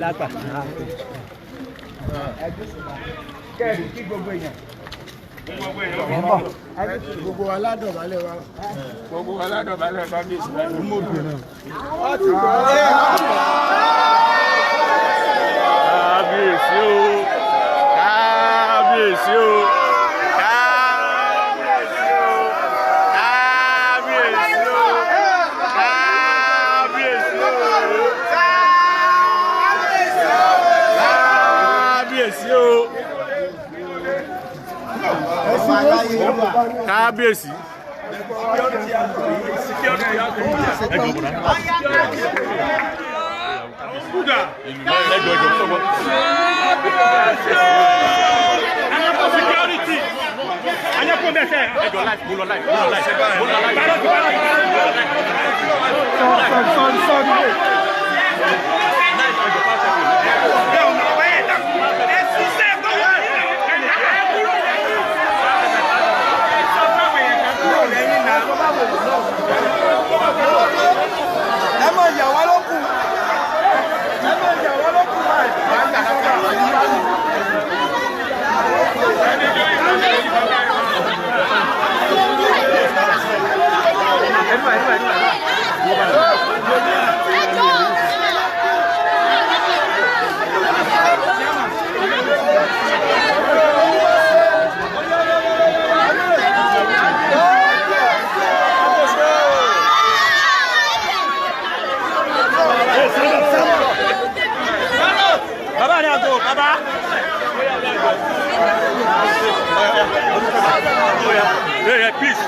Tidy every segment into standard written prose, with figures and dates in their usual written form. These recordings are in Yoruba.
Lápá. Kẹ́ẹ̀dì kí gbogbo èèyàn. Gbogbo aládọ̀bálẹ̀ wa. Gbogbo aládọ̀bálẹ̀ kábíyèsí. Kábíyèsí o. Kábíyèsí o. Kábíyèsí o. Kábíyèsí o. Kábíyèsí o. Kábíyèsí o. Kábíyèsí. Ẹjọ ẹjọ sọgbọn. Security. Anyako bẹsẹ. Ẹjọ life mo lọ life mo lọ life mo lọ life. Sorry. Ẹ máa yà wá lókun. Ẹ máa yà wá lókun báyìí. Bàbá ni àgọ́ bàbá. Yeah, yeah, please.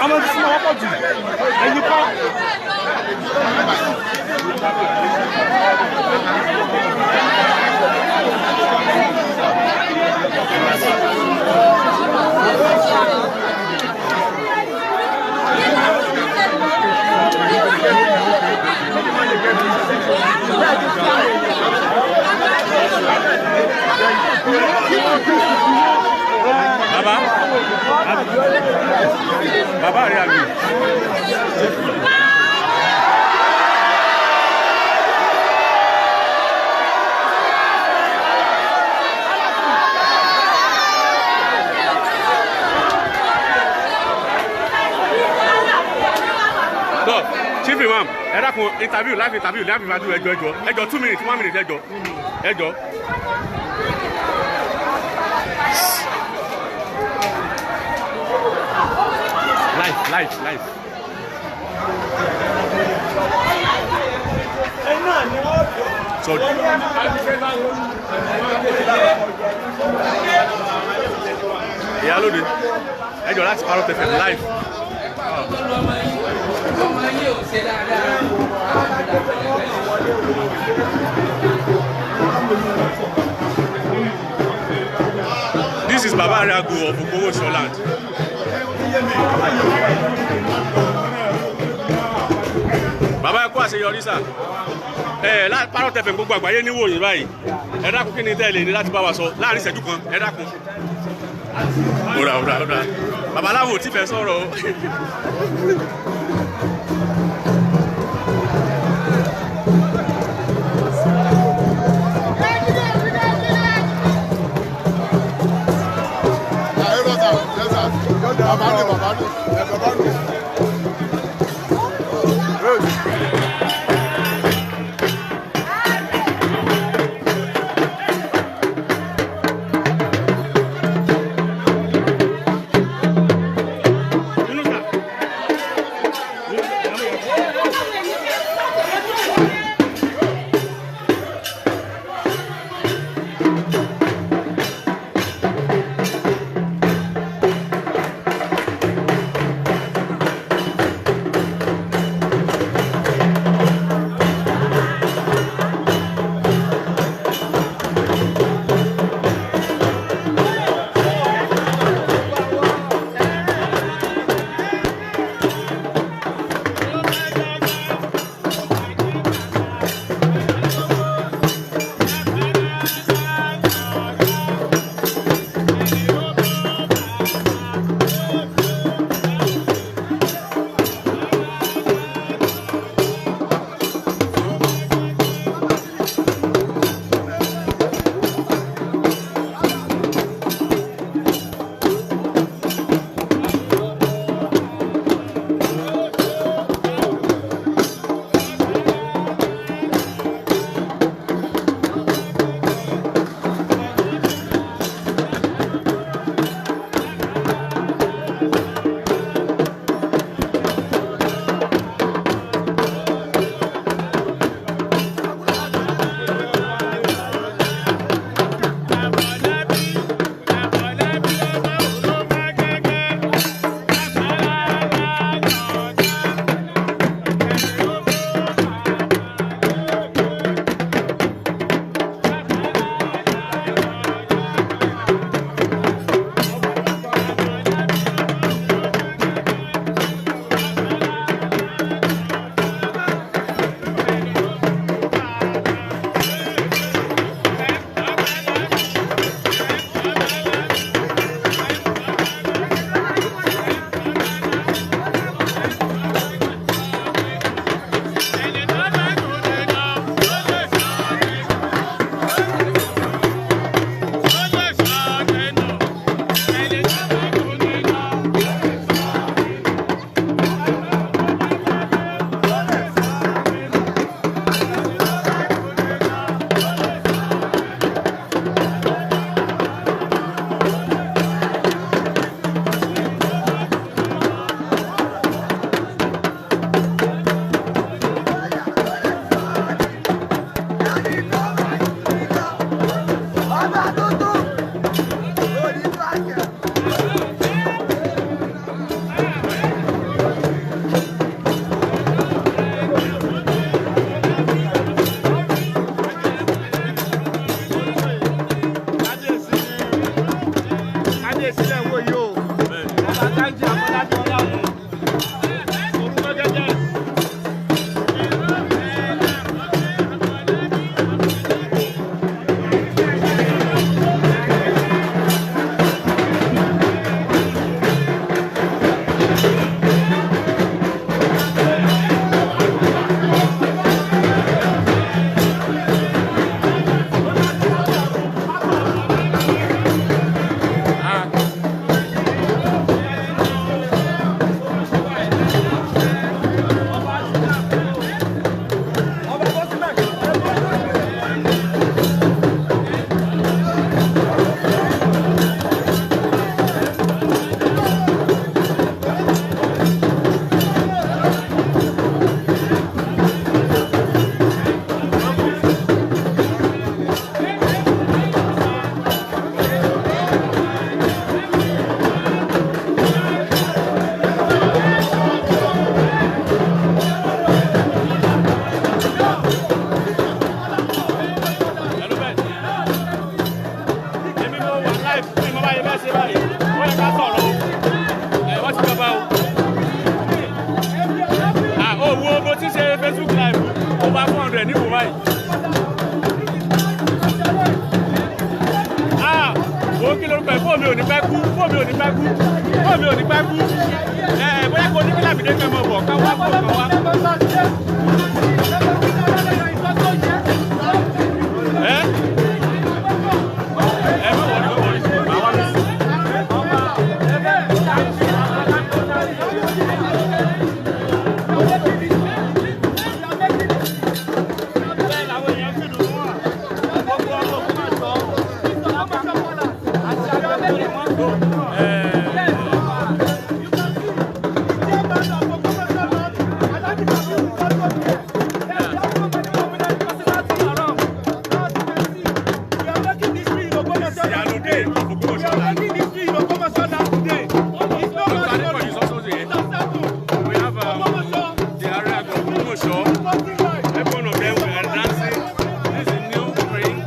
Àwọn ti súnmọ́ wọ́pọ̀ jù. Ẹyin kọ́. Bàbá. Bàbá rẹ̀ àgbè. Tọ́ Chief Imam, ẹ dákun interview live interview live interview ẹjọ ẹjọ ẹjọ 2 minutes 1 minute ẹjọ ẹjọ. Live live live. Sorry. Ìyálóde ẹjọ láti Parrot FM live. This is Baba Ariago of Okowo Land. Bàbá ẹ kú àṣeyọrí sà. Ẹ láti Parrot FM gbogbo àgbáyé níwò yín báyìí. Ẹ dákun kí ni tẹ́ ẹ lè ní láti bá wa sọ láàrin ìṣẹ́jú kan. Ẹ dákun. Òrà òrà òrà. Babaláwo ò tí fẹ́ sọ̀rọ̀ o. Bàbá ni bàbá ni bàbá ni. rẹ̀ ní ìwò báyìí. Ah, wo kí lorúkọ ẹ̀, fóònù mi ò ní pẹ́ kú, fóònù mi ò ní pẹ́ kú, fóònù mi ò ní pẹ́ kú. Ẹ bóyá kò ní kí Lámìdé fẹ́ mọ̀ bọ̀ ká wá bọ̀ ká wá. Ẹ ẹ má wọlé, má wọlé, má wọlé. Ìyálóde Ògbómọ̀ṣọ́ la. Dr. Adepoju is also here. We have the area of Ògbómọ̀ṣọ́. Every one of them we are dancing. This is a new ring.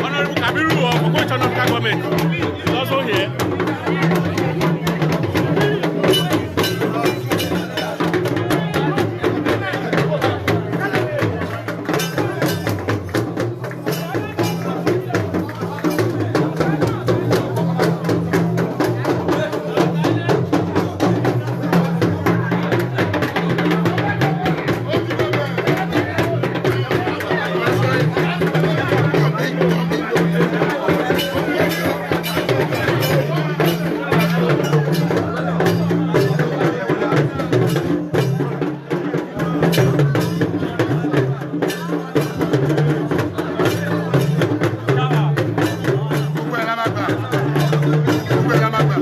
Honorable Kabiru of Ogbomosho Local Government is also here. Gbogbo ẹ̀ la máa gbà. Gbogbo ẹ̀ la máa gbà.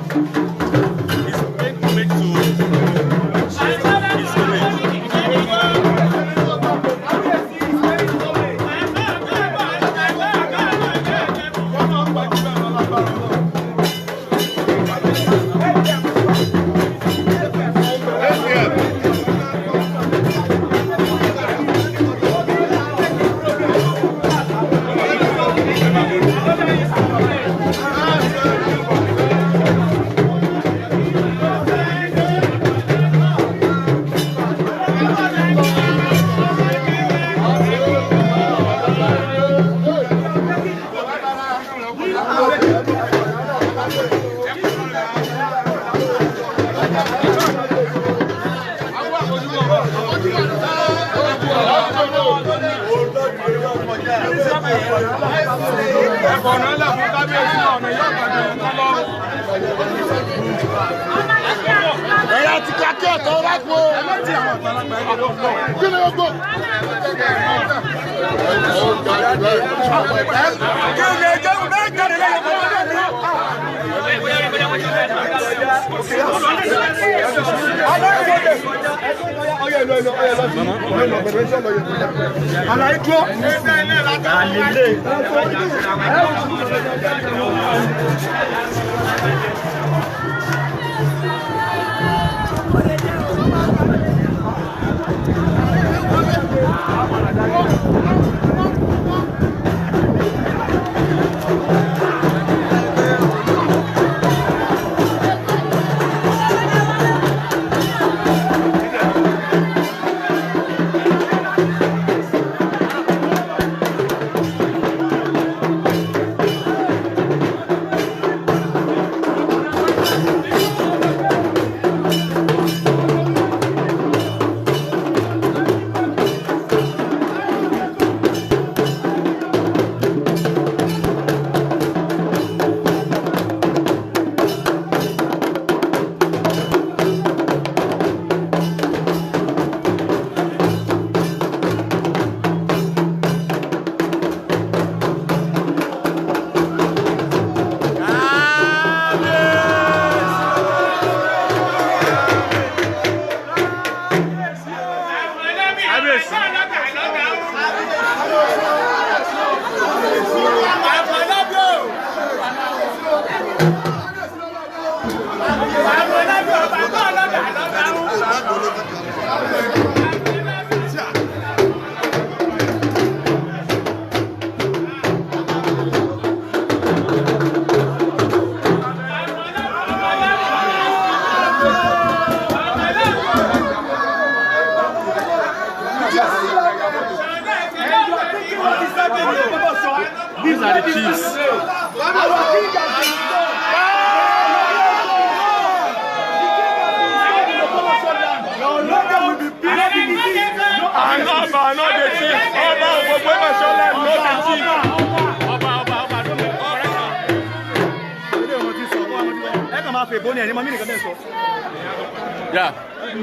He's paying homage to his village. Ẹ̀fọ̀nà ńlá fún kábíyèsí ọ̀nà yóò gbàgbé nǹkan lọ. Ẹ̀yà ti kàkí ọ̀tọ̀ rákò. Kí ni ó gbọ́? Kí ni ẹjọ́ bẹ́ẹ̀ jáde lẹ́yìn ọmọ ọdún mi? Àlàyé dúró. Thank These are the chiefs. Our king has been installed. Ọba no dey thief. Ọba of Ògbómọ̀ṣọ́ land no dey thief. Ọba ọba ọba ló mẹ ọ̀rẹ́ kan. Ẹ kàn máa fè bó ni ẹ̀yin mọ mí nìkan bẹ́ẹ̀ sọ. Yeah,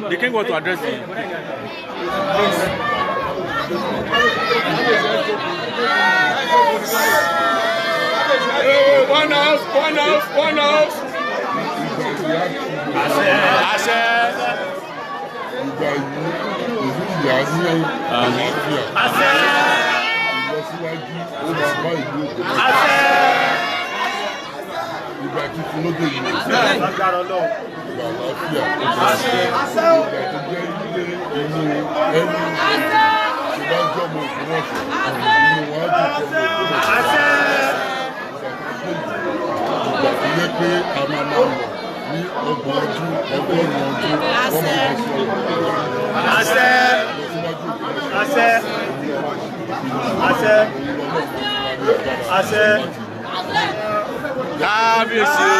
the king want to address the. One house, one house, one house. Àṣẹ. Àṣẹ. Ìgbà yìí ìlú ìyá ní àlàáfíà. Ìlọsíwájú ó máa bá ìlú Ògbómọ̀ṣọ́. Ìgbà tuntun lóde yìí. Ìgbà àlàáfíà. Ìgbà tó jẹ́ ilé inú ẹni tó bá jọmọ Ògbómọ̀ṣọ́. Inú wa dùn jọmọ Ògbómọ̀ṣọ́. Ìgbà tó yẹ pé a máa máa lọ ní ọgbọ̀n ọdún ọgọ́rùn-ún ọdún wọ́n máa máa sọ Àṣẹ. Àṣẹ. Àṣẹ. Àṣẹ. Kábíyèsí.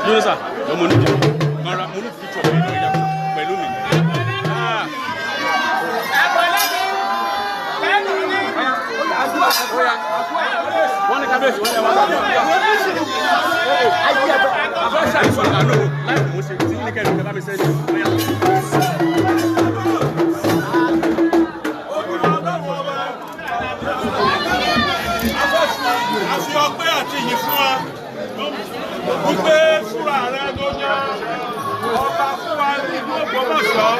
Yóò sà, lọ́mọ onídìí. Mara mo ní picture pẹ̀lú ìyá pẹ̀lú mi. Ah. Wọ́n ní kábíyèsí wọ́n ní àwọn àgbà. Àbá ṣàìsàn àná láì mú ṣe tí ní kẹ́rin kẹ́ bá mi sẹ́yìn. A fi ọpẹ́ àti ìyìn fún wa wípé fúnra rẹ ló yan ọba fún wa ní ìlú Ògbómọ̀ṣọ́.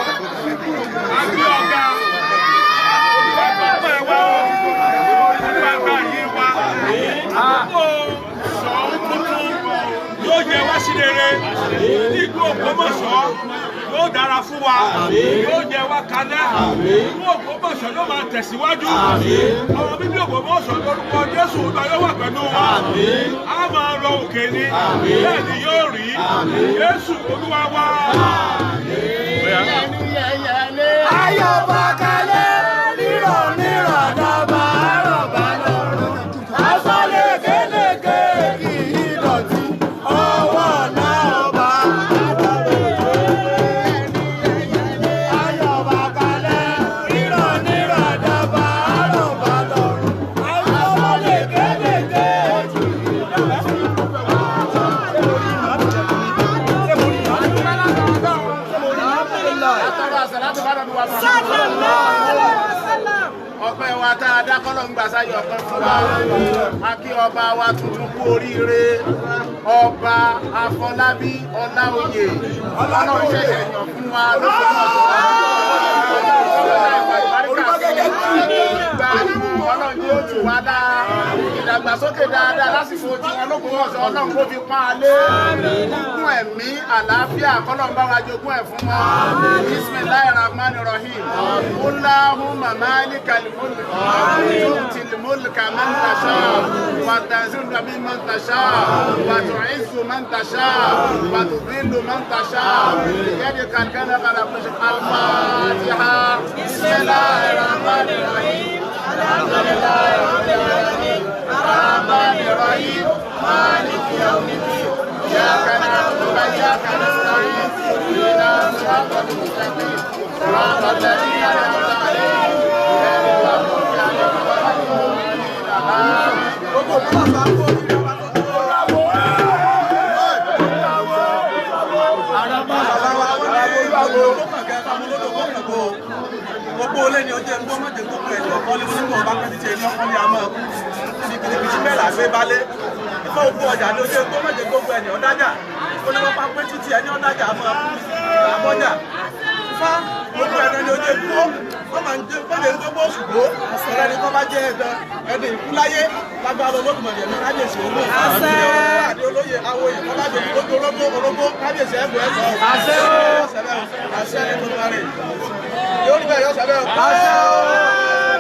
A gbé ọ̀gá olùwàgbọ́pọ̀ ẹ̀wá olùwàgbà yìí wa àkókò Ṣọ̀ún tuntun yóò yẹ wá sí rere ní ìlú Ògbómọ̀ṣọ́, yóò dára fún wa, yóò yẹ wá kalẹ̀. Ìlú Ògbómọ̀ṣọ́ yóò máa tẹ̀síwájú. Ọmọ bíbí Ògbómọ̀ṣọ́ lórúkọ Jésù Olúwa yóò wà pẹ̀lú wa. A máa lọ òkè ni, bẹ́ẹ̀ ni yóò rí. Jésù Olúwa wa. Ayọ̀bọ̀ kalẹ̀ rírọ̀ nírọ̀ dàbà àrọ̀bà lọ́rùn. Aṣọ lékeleke kì í dọ̀tí. Ọwọ́ náà ọba Ayọ̀bọ̀ kalẹ̀ rírọ̀ nírọ̀ dàbà àrọ̀bà lọ́rùn. Aṣọ lékeleke kì í dọ̀tí. Ọpẹ́ wa tá a dá kọ́lọ̀ ń gbà sáyọ̀ ọpẹ́ fún wa. A kí ọba wa tuntun kú oríire, ọba Afọlábí Ọláoyè. Ọlọ́run ṣẹ̀ṣẹ̀ yàn fún wa lóko. Ọlọ́run yóò tù wá dáa, ìdàgbàsókè dáadáa lásìkò tí wọn lóko ọ̀sán. Ọlọ́run kó fi pọ́n alé gún ẹ̀mí àlàáfíà, kọ́lọ́n bá wa jogún ẹ̀ fún wọn. Bismillahir rahmanir rahim. Allahumma malikal mulk tu'til mulka man tasha wa tanzi'u mimman tasha wa tu'izzu man tasha wa tudhillu man tasha biyadikal khayru. Al-Fatiha. Bismillahir rahmanir rahim. Alhamdulillahi rabbil alamin. Arrahmanir rahim. Maliki yawmiddin. Iyyaka na'budu wa iyyaka nasta'in. Ihdinas siratal mustaqim. Siratal ladzina an'amta 'alaihim ghairil maghdubi 'alaihim waladdallin. Amin. Gbogbo olé ni ọjọ́ ẹgbẹ́ ọmọdé gbogbo ẹ̀ ọkọ lé wọn nígbà ọba pẹ́ títí ẹni ọkọ ní àmọ́ ẹkú níbi kìtìkìtì bẹ́ẹ̀ làgbé balẹ̀ ifá gbogbo ọjà ní ọjọ́ ẹgbẹ́ ọmọdé gbogbo ẹ̀ ní ọ̀dájà ó ní wọ́n pa pé títí ẹni ọ̀dájà àmọ́ ẹkú làbọ́jà ifá gbogbo ẹ̀rọ ni ọjọ́ ẹgbẹ́ wọ́n máa ń jẹ́ fọ́lẹ̀ gbogbo òṣùgbó ọ̀rẹ́ ni kọ́ bá jẹ́ ẹgbẹ́ ẹni ìkúláyé lágbára Olódùmarè ẹ̀mí kábíyèsí olú àti àdé olóyè awoyè kọ́lájọ ológbó ológbó ológbó kábíyèsí ẹ̀bùn ẹ̀sọ́ àṣẹ àṣẹ ní gbogbo rẹ̀ yóò rí bẹ́ẹ̀ yóò sẹ́bẹ̀ àṣẹ.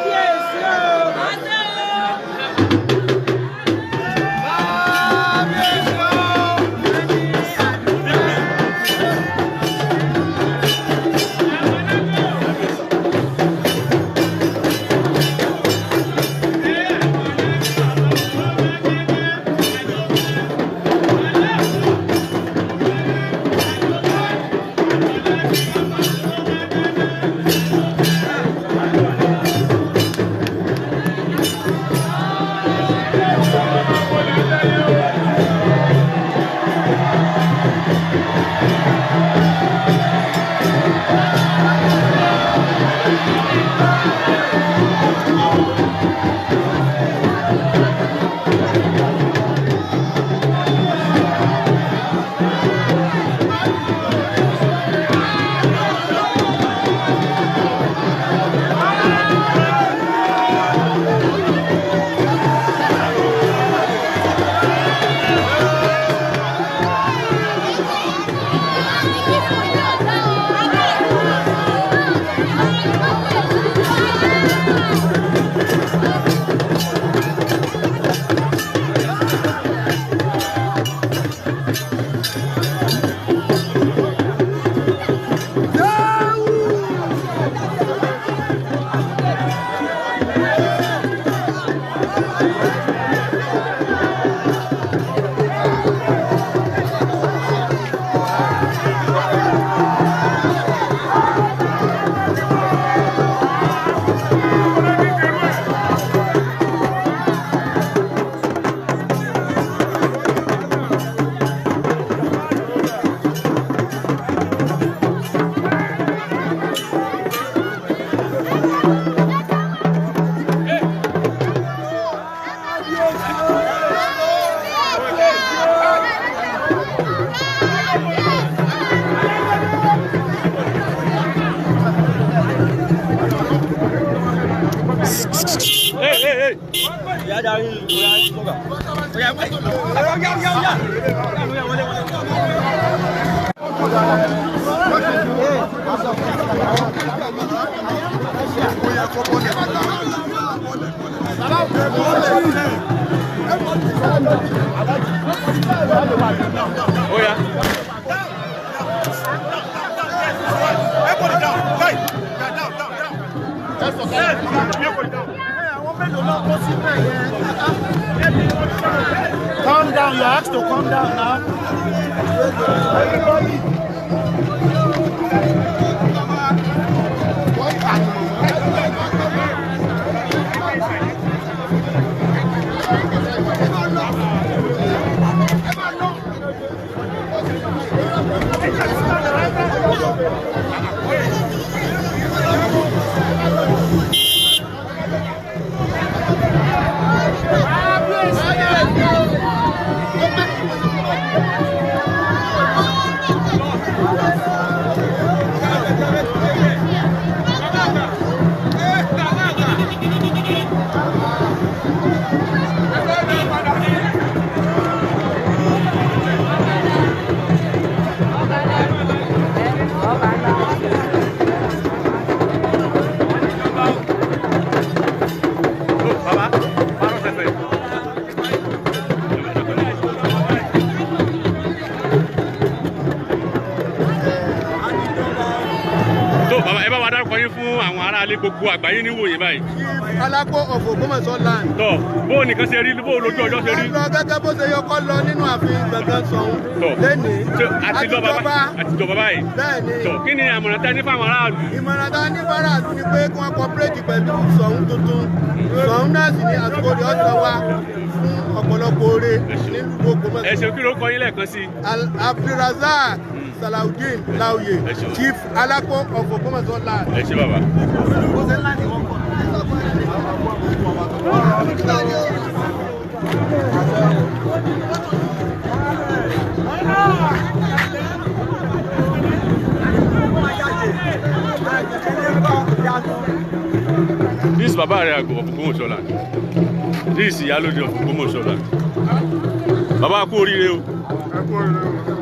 Hey, hey, hey. Oh yeah. Everybody down. Hey, down, down, down. Everybody down. Calm down, you asked to calm down now. Everybody. Gbogbo àgbáyé ní wòye báyìí. Alápò of Ògbómọ̀ṣọ́ land. Tọ́ bó nìkan ṣe rí bó lójú ọjọ́ ṣe rí. Lọ gẹ́gẹ́ bó ṣe yọ kọ́ lọ nínú ààfin gbọ̀ngàn Ṣọ̀ún lẹ́nìí. Àtijọba àtijọba báyìí. Bẹ́ẹ̀ni. Tọ́ kí ni àmọ̀ràn tẹ́ ní fáwọn aráàlú? Ìmọ̀ràn tá ní fáráàlú ni pé kí wọ́n kọ́pẹ́rẹ́tì pẹ̀lú Ṣọ̀ún tuntun. Ṣọ̀ún náà sì ní àsìkò rẹ̀ ọ̀sán wa fún ọ̀pọ̀lọpọ̀ oore nílùú Ògbómọ̀ṣọ́. Ẹ ṣeun, kí ló kọ yín lẹ́ẹ̀kan sí? Abdulrazak Salaudeen Laoye, Chief Alápò of Ògbómọ̀ṣọ́ land. Ẹ ṣé bàbá. This is Baba Areago of Ògbómọ̀ṣọ́ land. This is Iyalode of Ògbómọ̀ṣọ́ land. Bàbá kú oríire o. Ẹ kú oríire o.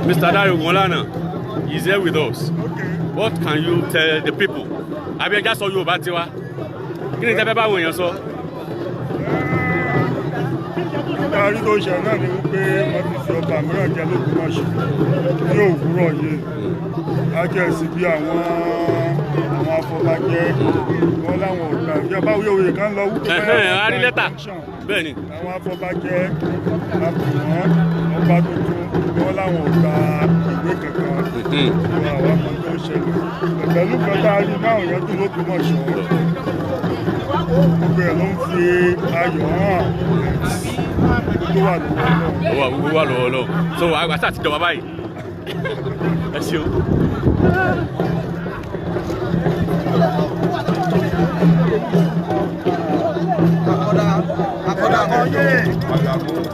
Mr. Dayo Ogunlana is here with us. Okay. What can you tell the people? Àbí ẹja sọ Yorùbá tiwa. Kí ni tẹ́ fẹ́ báwọn èèyàn sọ? Nítorí tó ṣe náà ni wípé wọ́n ti fi ọba mìíràn jẹ l'Ógbómọ̀ṣọ́ ní òwúrọ̀ yìí. Ajẹ́sí bí àwọn afọbajẹ wọn láwọn ọ̀gá ìjọba Awuyewuye kan lọ wípé a rí lẹ́tà. Bẹ́ẹ̀ni. Àwọn afọbajẹ àbùwọ́n ọba tuntun wọn láwọn ọ̀gá ìwé kankan. Ìwà àwọn ọmọ tó ń ṣẹlẹ̀. Pẹ̀lú kan tá a rí báwọn èèyàn tó l'Ógbómọ̀ṣọ́. Gbogbo ẹ̀ ló ń fi ayọ̀ hàn. Gbogbo wà lọ́wọ́ lọ́wọ́. Gbogbo wà lọ́wọ́ lọ́wọ́. So àṣà àti ìjọba báyìí. Ẹ ṣeun.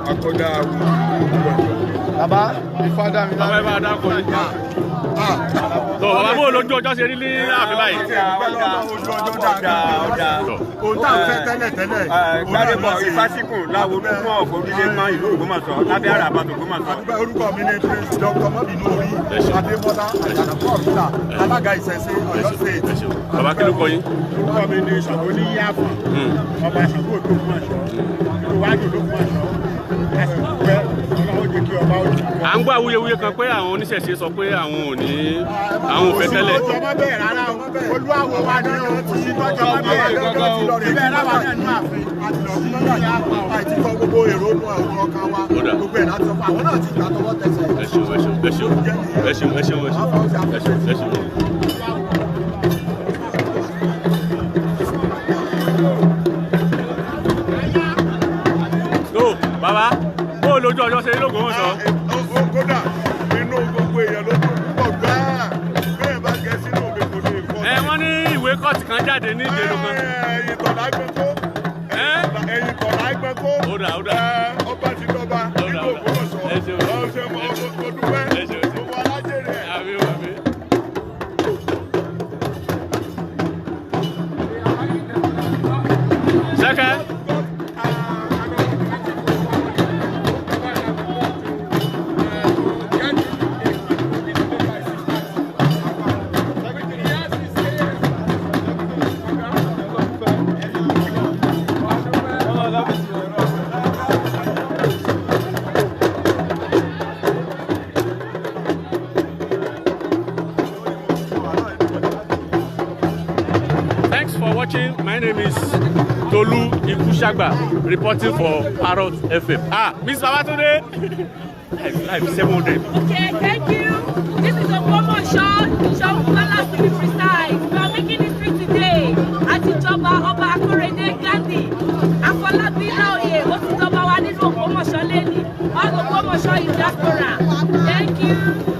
Akọ́dá Bàbá ìfádà mi Bàbá ẹ bá dá kọ yín. Tọ́ bàbá bó lójú ọjọ́ ṣe rí ní ààfin báyìí. Ojú ọjọ́ dáadáa. Ohun tá à ń fẹ́ tẹ́lẹ̀ tẹ́lẹ̀. Gbádébọ̀ Ifásikùn láwo olúkún ọ̀fọ̀ orílẹ̀ mọ́ ìlú Ògbómọ̀ṣọ́ lábẹ́ àràbà Ògbómọ̀ṣọ́. Orúkọ mi ni Prince Dr. Mọ́bìnú Orí Adébọ́lá Àjànàkú Ọ̀rúnlà alága ìṣẹ̀ṣe Ọ̀yọ́ State. Bàbá kí ló kọ yín? Orúkọ mi ni Ṣàngó ní Yáfà ọba Ṣàngó Ògbómọ̀ṣọ́ ìlú wájú Ògbómọ̀ṣọ́. À ń gbọ́ awuyewuye kan pé àwọn oníṣẹ̀ṣe sọ pé àwọn ò ní àwọn ò fẹ́ tẹ́lẹ̀. Kò sí tọ́jọ́ bẹ́ẹ̀ rárá o. Olúwawo wa ni o. Kò sí tọ́jọ́ bẹ́ẹ̀. Ibẹ̀ láwa náà nú ààfin. Àti kọ gbogbo èrò inú àwọn ọkàn wa. Gbogbo ẹ̀ láti sọ fún àwọn náà ti gbà tọwọ́ tẹsẹ̀. Ẹ ṣeun, ẹ ṣeun, ẹ ṣeun, ẹ ṣeun, ẹ ṣeun, ẹ ṣeun, ẹ ṣeun, ẹ ṣeun. Kóòtù kan jáde ní ìdèrò kan. Ẹ̀yìn tọ̀lá gbẹ́kó. Ẹ̀yìn tọ̀lá gbẹ́kó. Ó dà, ó dà. Ọba ti dọba Ó dà, nínú ó dà. Ògbómọ̀ṣọ́. Ẹ ṣeun. Ọ̀ṣẹ́ mo dúpẹ́. Ẹ ṣeun, ẹ ṣeun. Gbogbo alájèrè ẹ̀. Àmín, àmín. Sẹ́kẹ́. Thanks for watching. My name is Tolu Ikushagba, reporting for Parrot FM. Ah, Miss Babatunde, live, live, 700. Okay, thank you. This is Ogbomoso, Soun Palace to be precise. We are making history today. Àtijọba Ọba Akorede Gandhi. Afọlábí Láòyè, ó ti jọba wa nínú Ògbómọ̀ṣọ́ lẹ́nìí. All Ògbómọ̀ṣọ́ in diaspora. Thank you.